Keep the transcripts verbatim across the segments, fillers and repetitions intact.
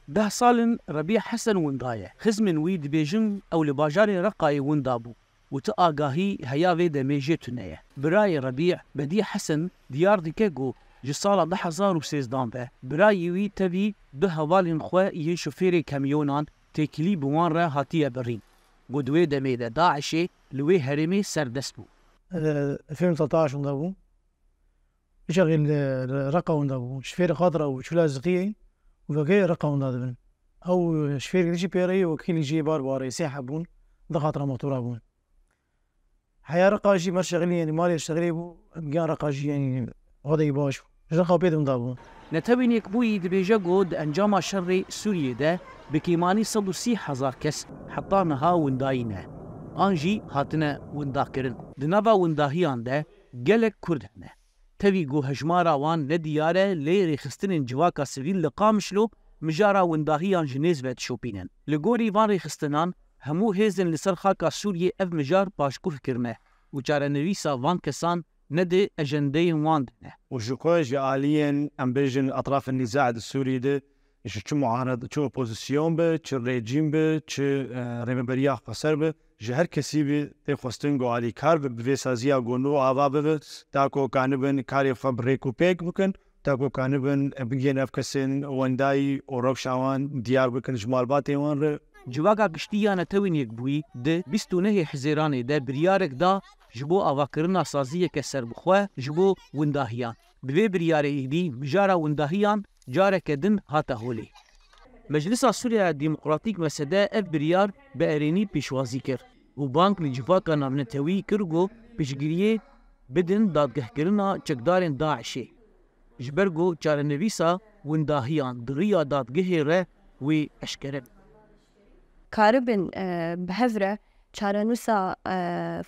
Deh sal in Rebî Hesen winda ye. Xizmên wî dibêjin ew li bajarê Reqayê winda bû û ti agahî heya vê demê jê tune ye. Birayê Rebî, Bedî Hesen, diyar dike ku ji sala du hezar û sêzdan ve birayê wî tevî du hevalên xwe yên şofêrê kamyonan têkilî bi wan re hatiye birîn. Ku di wê demê de DAIŞê li wê herêmê serdest bû. Efendim Tataş winda bû. Îşaxî li, li Reqa winda bû. Şifêrê xatira û çûla Ziqiyê û vekê Reqa winda dibin. Ew şifêrê jî pêreyê wekîlî jî bar barê sê heb bûn. Di xatira motora bûn. Heya Reqa jî mer şexilî, yanî malê şexilê bû. Giyan Reqa jî, yanî, xwedê baş bû. Ji Reqa pê de winda bû. Netewên Yekbûyî dibêje ku di encama şerê Sûriyê de bi kêmanî sed û sî hezar kes heta niha windayî ne. An jî hatine windakirin. Di nava windahiyan de gelek Kurd hene. Tevî ku hejmara wan ne diyar e, lê rêxistinên civaka sivîl li Qamişlo mijara windahiyan ji nêz ve dişopînin. Li gorî van rêxistinan, hemû hêzên li ser xaka Sûriyê ev mijar paşguh kirine û çarenivîsa van kesan ne di ejendeyên wan de ne. Û ji xwe ji aliyên, em bêjin, etrafên nîza di Sûriyê de, ji çi muared, çi opozîsyon be, çi rejîm be, çi, e, rêveberiya xweser be, ji her kesî be tê xwestin ku alîkar be, bi vê saziya ku nû ava bibe, ta ku kanibin karê xwe bi rêk û pêk bikin, ta ku kanibin bigihên ev kesên wendayî û rewşa wan diyar bikin ji malbatên wan re. Civaka Giştî ya Netewên Yekbûyî di bîst û nehê Hizêranê de biryarek da ji bo avakirina saziyeke serbixwe ji bo windahiyan. Bi vê biryarê êdî mijara windahiyan careke din hate holê. Meclisa Sûriya Demokratîk, M S D, ev biryar bi erênî pêşwazî kir û bang li civaka navnetewî kir ku piştgiriyê bidin dadgehkirina çekdarên DAIŞê, ji ber ku çarenivîsa windahiyan di riya dadgehê re wê eşkere be. Karibin, e, bi hev re çarenûsa, e,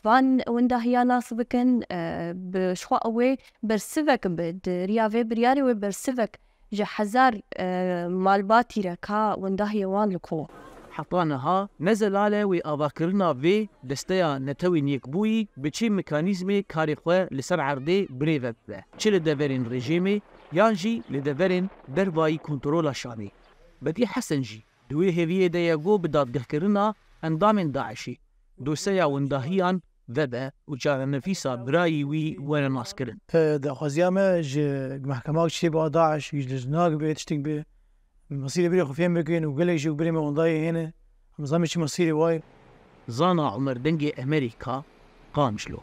van windahiya nas bikin, e, bi xwe ew ê bersivek bi, di riya vê biryarê wê bersivek ji hezar, e, malbatî re ka windahiyê wan li ku. Heta niha ne zelal e wê avakirina vê desteya Netewên Yekbûyî bi çi mekanîzmê karê xwe li ser erdê birêve bibe, çi li deverên rejîmê yan jî li deverên dervayî kontrola Şamê. Bedî Hesen jî di wê hêviyê de ye ku bi dadgehkirina endamên DAIŞê dosyeya windahiyan vebe û çarenivîsa birayî wî were naskirin. E, daxwaziya me ji mehkema çê ba DAIŞ, ji lijnak be, tiştek be, mesîrê birê xwe fêm bikin û gelek jî birê me wendayê hene, em zanin çi mesîrê wayê. Zana Umer, Dengê Emerîka, Qamişlo.